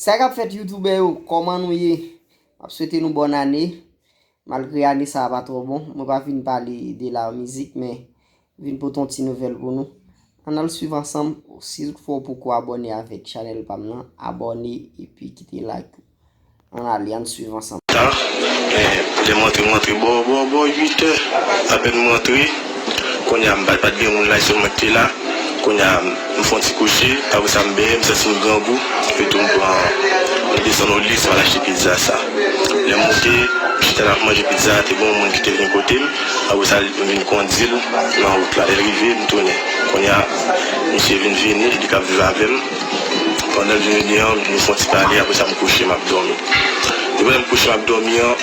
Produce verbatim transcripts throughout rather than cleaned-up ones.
Sa k ap fèt, youtubè yo, kòman nou ye? M ap swete nou bòn ane. Malgre ane sa a pa twò bon, mwen pa vin pale de la mizik, men vin pote yon ti nouvèl pou nou. Ann al swiv ansanm. Si toutfwa w poko abòne avèk chanèl pa m nan, abòne epi kite like ou. Ann ale, ann swiv ansanm. Ta, men lè m antre, m antre bò, bò, bò uit è. Apèn m antre, kounye a m pa, pa t gen moun la, se mwen ki te la. Kounye a m fè yon ti kouche, apre sa m benyen, m santi m grangou. Epi tou m pran, m desann Olis, m al achte pizza sa. Lè m moute, m chita n ap manje pizza a, te gen yon moun ki te vin kote m. Apre sa, m vin kondi l nan wout la. Lè l rive, m tounen. Kounye a, misye vin vini, li k ap viv avè m. Pandan l vin vini an, nou fè yon ti pale, apre sa m kouche, m ap dòmi. Depi lè m kouche, m ap dòmi an,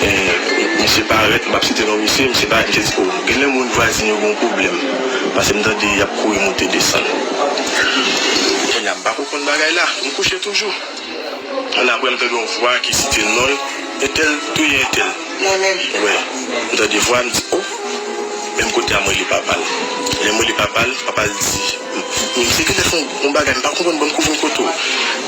eh, misye parèt, m p ap site non misye, misye parèt, misye di, "O, genlè moun vwazin yo gen yon pwoblèm." Paske m tande y ap kouri moute desann. Kounye a, m pa ko konn bagay la, m kouche toujou. Ann apre, m tande yon vwa ki site non l, "Entèl touye entèl." Mwen menm. Wi. M tande vwa, m di, "O." Menm kote a, m rele papa l. Lè m rele papa l, papa l di, "M, m, misye genlè fè yon, yon bagay, m pa konprann, ban m kouvri m kote w."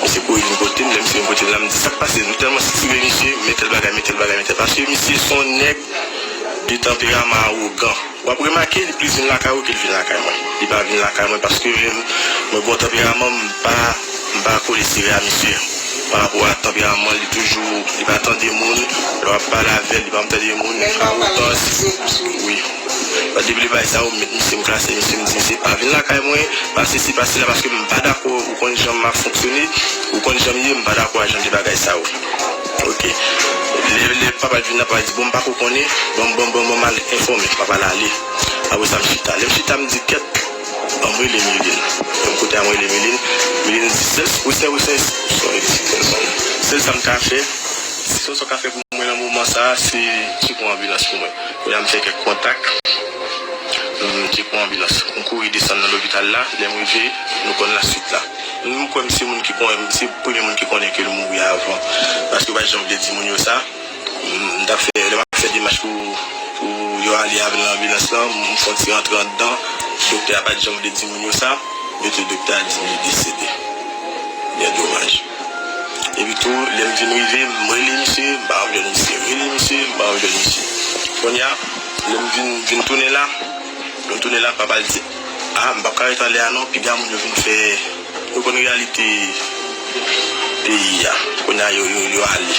Misye kouri vin kote m, lè misye vin kote m la, m di, "Sa k pase?" M tèlman sitire misye, men tèl bagay, men tèl bagay, men tèl. Paske misye se yon nèg de tanperaman awogan. W ap remake, li plis vin lakay ou ke l vin lakay mwen. Li pa vin lakay mwen paske mwen, mwen gen yon tanperaman, m pa, m pa kole sere a misye. Pa rapò a tanperaman, li toujou, li pa tande moun. Lè w ap pale avè l, li pa tande moun, li arogans. Wi. Depi li bay sa yo, m met misye, m klase misye, m di, "Misye, pa vin lakay mwen, pa sesi, pa sela, paske m pa dakò, ou konn jan m ap fonksyone, ou konn jan m ye, m pa dakò a jan de bagay sa yo." Ok. Lè, lè papa l vin la, papa l di, "Bon, m pa ko konnen, bon, bon, bon, bon, m al enfòme." Papa l ale. Apre sa, m chita. Lè m chita, m di, "Kèt, ban m rele Miline." Lè m kote a, m rele Miline. Miline di, "Sèl, wi, sèl, wi, sèl, sèl, sèl sa m ka fè, si se yon sa w ka fè pou mwen nan moman sa a, se tcheke yon anbilans pou mwen." Kounye a, m fè kèk kontak. M tcheke yon anbilans. M kouri desann nan lopital la. Lè m rive, nou konn laswit la. M kwè m se moun ki konnen, m se premye moun ki konnen ke l mouri avan. Paske yo pa t janm vle di moun yo sa. M t ap fè, lè m ap fè demach pou, pou yo ale avè l nan anbilans lan, m fè yon ti rantre anndan. Doktè a pa t janm vle di moun yo sa. Epi tou doktè a di m li desede. Byen domaj. Epi tou, lè m vin rive, m rele misye, m pa janm jwenn misye. Rele misye, m pa janm jwenn misye. Kounye a, lè m vin, vin tounen la, lè m tounen la, papa l di, "A, m p ap ka ret anlè a non, piga moun yo vin fè, yo konn reyalite peyi a." Kounye a, yo, yo, yo ale.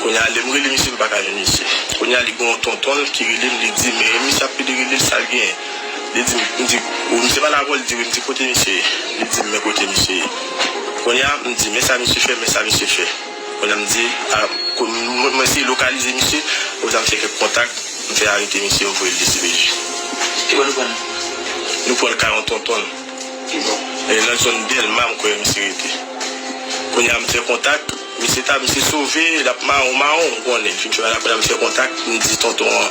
Kounye a, lè m rele misye, m pa ka jwenn misye. Kounye a, li gen yon tonton l ki rele m, li di, "Men misye ap pede rele l, sa l genyen?" Li di m, m di, "O, misye pale avè w?" Li di, "Wi." M di, "Kote misye ye?" Li di m, "Men kote misye ye." Kounye a, m di, "Men sa misye fè, men sa misye fè." Kounye a, m di, "A, ko-, mwen, mwen eseye lokalize misye." Apre sa, m fè kèk kontak, m fè arete misye, m voye l D C P J. Ki bò nou pran l? Nou pran l kay yon tonton l. Ki bò? E nan zòn Dèlma, m kwè misye rete. Kounye a, m fè kontak, misye ta, misye sove, l ap mawon, mawon, ou konnen. Fin fè bagay la, kounye a, m fè kontak, m di tonton an,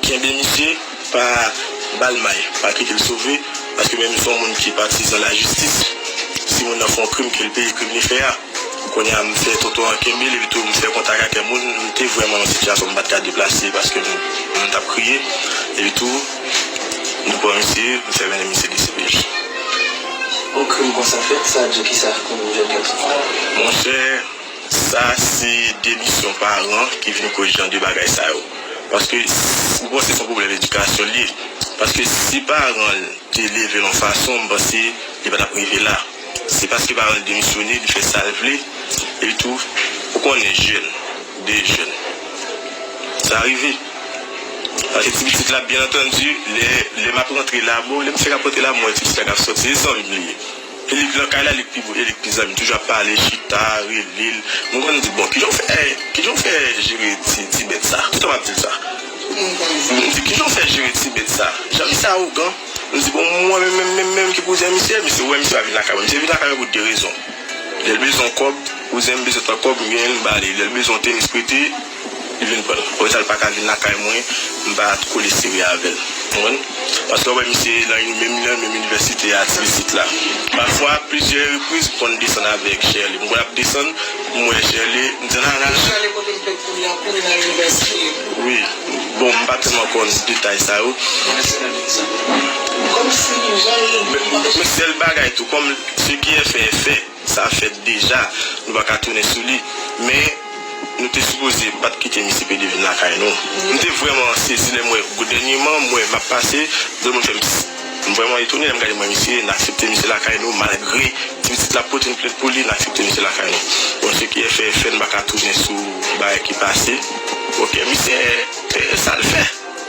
kenbe misye, pa ba l may, pa kite l sove, paske menm si yon moun ki patizan lajistis, si moun nan fè yon krim, ke l peye krim li fè a. Kounye a, m fè tonton an kenbe l, epi tou m fè kontak ak kèk moun, m te vrèman nan sitiyasyon m pa t ka deplase, paske m, m t ap kriye, epi tou, nou pran misye, m fè mennen misye D C P J. Yon krim konsa fèt, sa di w kisa, kòm jèn gason? Monchè, sa se demisyon paran ki vin koz jan de bagay sa yo. Paske, s-, m panse se yon pwoblèm edikasyon l ye. Paske si paran l te leve l yon fason, m panse li pa t ap rive la. Se paske paran l demisyone, li fè sa l vle. Epi tou, ou konnen jèn, de jèn. Sa rive. Paske ti pitit la, byen antandi, lè, lè m ap rantre labo, lè misye k ap rantre labo, m wè ti pitit la k ap sòti, se zanmi m li ye. E li k nan kay la, li k pi bon, e li k pi zanmi. Toujou ap pale, chita, rele l. Mwen konn di, "Bon, kijan w fè, kijan w fè jere ti, ti bèt sa?" Toutan m ap di l sa. M di, "Kijan w fè jere ti bèt sa?" Jan misye awogan. M di, "Bon, mwen menm, menm, menm, menm ki kouzen misye, misye wè misye pa vin lakay mwen." Misye vin lakay mwen pou de rezon. Lè l bezwen kòb, kouzen m bezwen tan kòb, m genyen l, m ba li. Lè l bezwen tenis prete, li vin pran l. Apre sa, l pa ka vin lakay mwen, m pa kole sere avè l. Konprann? Paske w wè misye nan yon menm, nan menm inivèsite a, ti pitit la. Pafwa, plizyè repriz, m konn desann avèk Sherley. M konn ap desann, m wè Sherley, m di, "Nan, nan, nan." Sherley pote m fèk kouri, ap kouri nan inivèsite. Wi. Bon, m pa tèlman konn detay sa yo. Men sèl bagay tou, kòm ce qui est fait est fait, sa fèt deja, nou pa ka tounen sou li. Men, nou te sipoze pa t kite misye P D vin lakay nou. M te vrèman sezi lè m wè, dènyèman, m wè m ap pase, de moun fè m, m vrèman etone lè m gade m wè misye, n aksepte misye lakay nou, malgre ti pitit la pote n plent pou li, n aksepte misye lakay nou. Bon, ce qui est fait est fait, n pa ka tounen sou bagay ki pase. Ok, misye, eh, sa l fè.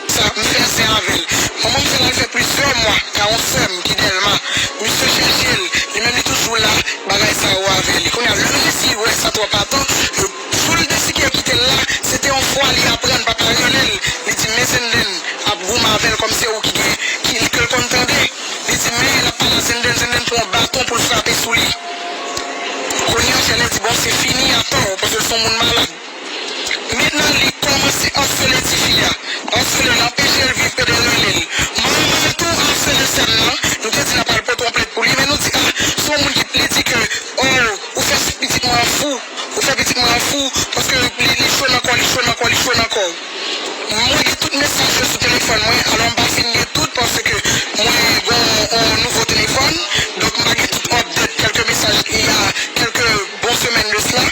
Sa, m fè zen avè l. Manman m fè l al fè plizyè mwa ka yon sè m ki Dèlma. Misye chèche l, li menm li toujou la, bagay sa yo avè li. Kounye a, lè l resi wè sa twò patan, jou l deside kite l la, se te yon fwa li aprann papa rele l, li di, "Men Zenden ap goumen avè l kòm se ou ki gen, ki, ke l konn tande." Li di, "Men l ap pale a Zenden, Zenden pran yon baton pou l frape sou li." Kounye a, Chèlè di, "Bon, se fini atò, paske l se yon moun malad." Mentnan, li kòmanse asele tifi a. Asele l, anpeche l viv, P D rele l. Manman l tou asele sè m nan. Nou te di n ap al pote yon plent pou li, men nou di, a, se yon moun ki, li di ke, o, ou fè pitit mwen an fou. Ou fè pitit mwen an fou, paske li, li cho nan kò, li cho nan kò, li cho nan kò. Mwen gen tout mesaj yo sou telefòn mwen, alò m pa fin gen tout, paske mwen gen yon nouvo telefòn, donk m pa gen tout update, kèlke mesaj, il y a quelques bon semèn de sila,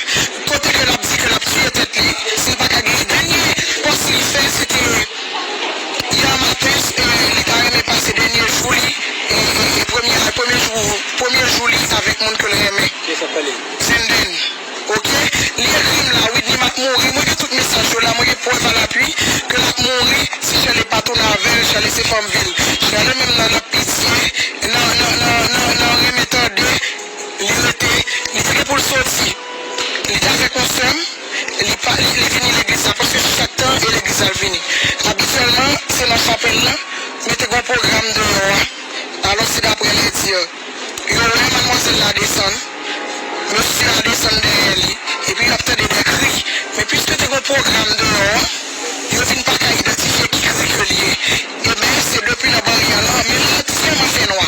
kote ke l ap di ke l ap tiye tèt li, si l pa ka genyen. Dènye pòs li fè, se te yè maten, e, li ta renmen pase dènye jou li, e, e, e premye, premye jou, premye jou li avèk moun ke l renmen. Zenden. Ok? Li ekri m la, Widny m ap mouri, mwen gen tout mesaj yo la, mwen gen prèv a lapui ke l ap mouri si Chèlè pa tounen avè l, Chèlè se fanm vil. Chèlè menm nan, nan pitye, nan, nan, nan, nan, nan renmen tande, li rete, li te gen pou l soti. Li te avèk yon sè m, li pa, li, li vini legliz la, paske chak tan e legliz la l vini. Abityèlman, se nan chapèl la, men te gen yon pwogram deyò a. Alò, se daprè lè di yo. Yo wè madmwazèl la desann, mesye a desann dèyè li, epi y ap tande de kri. Men piske te gen pwogram deyò a, yo vin pa ka idantifye ki kri ke l ye. Ebyen, se depi nan baryè lan, men la vrèman fè nwa.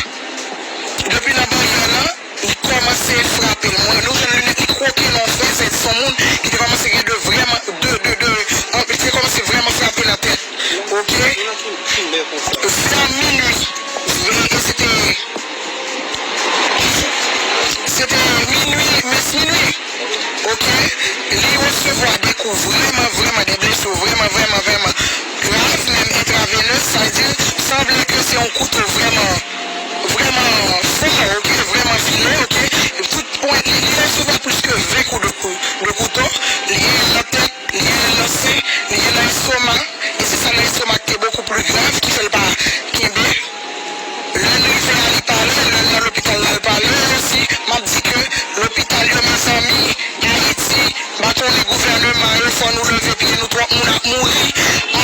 Depi nan baryè lan, li kòmanse frape l. Mwen, nou jwenn linèt li kwoke nan fè, se yon moun ki te kòmanse gen de vrèman, de, de, de, an, li te kòmanse vrèman frape nan tèt. Ok? Vè minui. E, e se te, se te minui, mès minui. Ok? Li resevwa de kou vrèman, vrèman, de blesi vrèman, vrèman, vrèman grav, menm entravenez, sa vle di, sanble ke se yon kouto vrèman, vrèman fò, ok, vrèman file, ok. Tout pwent li, li resevwa plis ke ven kou de kou, de kouto, li gen nan tèt, li gen nan sen, li gen nan estoma, e se sa nan estoma ki te bokou pli grav, ki fè l pa kenbe. Lè n rive a, li pale, lè n nan lopital la, l pale osi. M ap di ke lopital yo, mezanmi, Ayiti, m pa konnen gouvèneman yo, fò nou leve pye nou, twòp moun ap mouri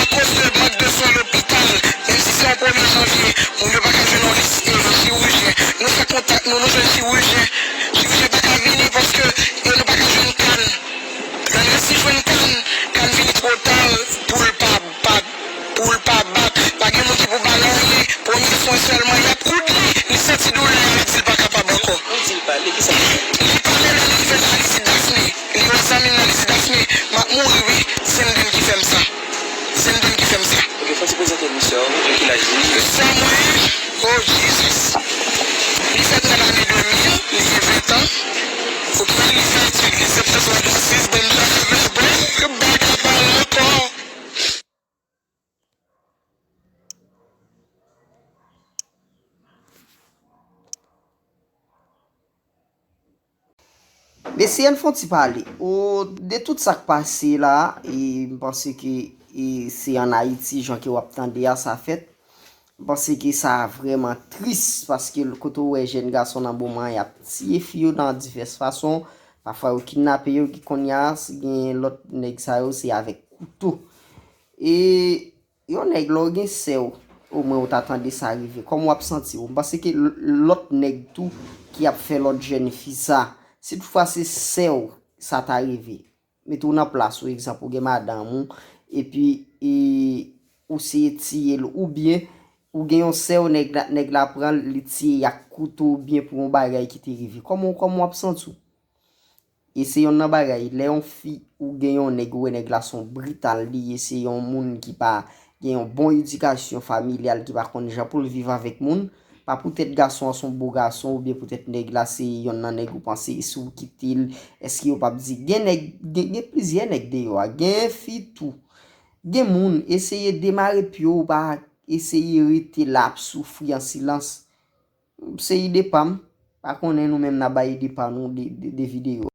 akoz de mank de swen lopital. Menm si se yon premye janvye, moun yo pa ka jwenn yon lis, e, chirijyen. Nou fè kontak nou, nou jwenn chirijyen. Chirijyen pa ka vini paske, e, nou pa ka jwenn kann. Lè n resi jwenn kann, kann vini twò ta pou l pa, pa, pou l pa bat. Pa gen moun ki pou ba l anyen. Premye swen sèlman, y ap koud li. Li santi doulè a, y ap di l pa kapab ankò. Ou di l pale, kisa l fè? Li pale, lè l rive la, li di Daphné. Li wè zanmi l nan, li di Daphné, m ap mouri wi, se Zenden ki fè m sa. Se Zenden ki fè m sa. Ok, fò w ti prezante nou sè w, ki laj li? Sè mwen, oh Jesus. Li fèt nan lane de mil, li gen ven tan. Ok, li fè etid li se François d'Assise, Benjamin Weber, m pa ka pale ankò. Mesye, ann fè yon ti pale. O, de tout sa k pase la, e, m panse ke, e, se ann Ayiti, jan ke w ap tande a, sa fèt. M panse ke sa vrèman tris, paske kote w wè jèn gason nan moman an, y ap tiye fi yo nan divès fason. Pafwa, yo kidnape yo, ki kounye a, si gen lòt nèg sa yo, se avèk kouto. E, Yon nèg, lè w gen sè w, omwen ou ta tande sa rive. Kòman w ap santi w? M panse ke l-, lòt nèg tou ki ap fè lòt jèn fi sa, si toutfwa se sè w sa ta rive, mete w nan plas ou, egzanp, ou gen madanm ou, epi, e, ou seye tiye l, oubyen ou gen yon sè w, nèg la, nèg la pran l, li tiye y ak kouto, oubyen pou yon bagay ki te rive. Kòman, kòman w ap santi w? E se yonn nan bagay, lè yon fi ou gen yon nèg, ou wè nèg la se yon brital li ye, se yon moun ki pa gen yon bon edikasyon familyal, ki pa konn jan pou l viv avèk moun, pa poutèt gason an se yon bo gason, oubyen poutèt nèg la se yonn nan nèg ou panse si w kite l, èske yo p ap di, gen nèg, gen, gen plizyè nèg deyò a, gen fi tou, gen moun, eseye demare pye w, pa eseye rete la ap soufri an silans. Se ide pa m, pa konnen nou menm n a bay ide pa nou de, de, de videyo.